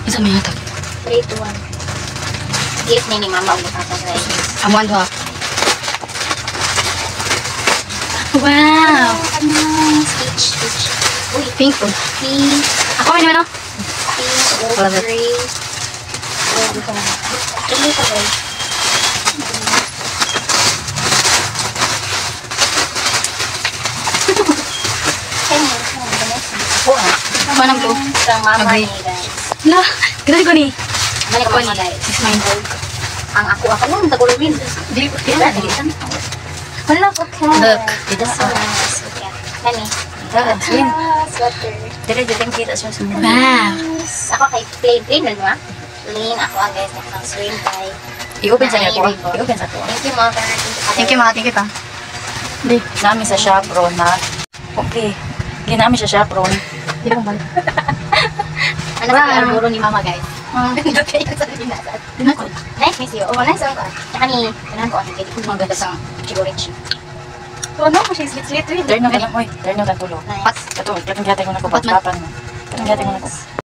Isa may hatag. 3, 2, 1. Gift ni mama og papa, guys. Amo ang duha. Wow! Nice. Peach, peach. Uy, Pink po. Pink, Ako may naman, oh. Pink, Love it. Gray. Oh, dito na. Tuloy pa, guys. Ako ah. Ako ng blue. Sa mama Agree. ni guys. La, ganda ko ni. Mali ka mama, guys. It's mine. Ang ako lang tagulubin. Dili dili na dili. Wala ko ka. Look. It's so nice. Okay. Nani? Twin. Ah, sweater. Dili jud ang kita siya sa Wow. Yes. Ako kay plain plain na ba? Plain ako ah, guys. Nakang swim kay. I-open sa niya ko. Ay, I-open sa ko. Thank you, mother. Thank you, father. Thank you, ma. Thank you pa. Di. Nami sa shop ron na. Okay. Ginami sa shop ron. Di ko balik. Ano sa Wow. arburo ni mama, guys? Ah. Nindot kayo sa binasad. Di na ko. Nice miss you. Oh, nice ang ko. Tsaka ni, kanahan ko ang kay ko maganda sa Chigorichi. Ano ko siya slit-slit. Turn nyo kanang hoy. Turn nyo kan tulo. Nice. Pat. Kato, katong gihatag ko nako Pat man. papan mo. Katong gihatag ko nako.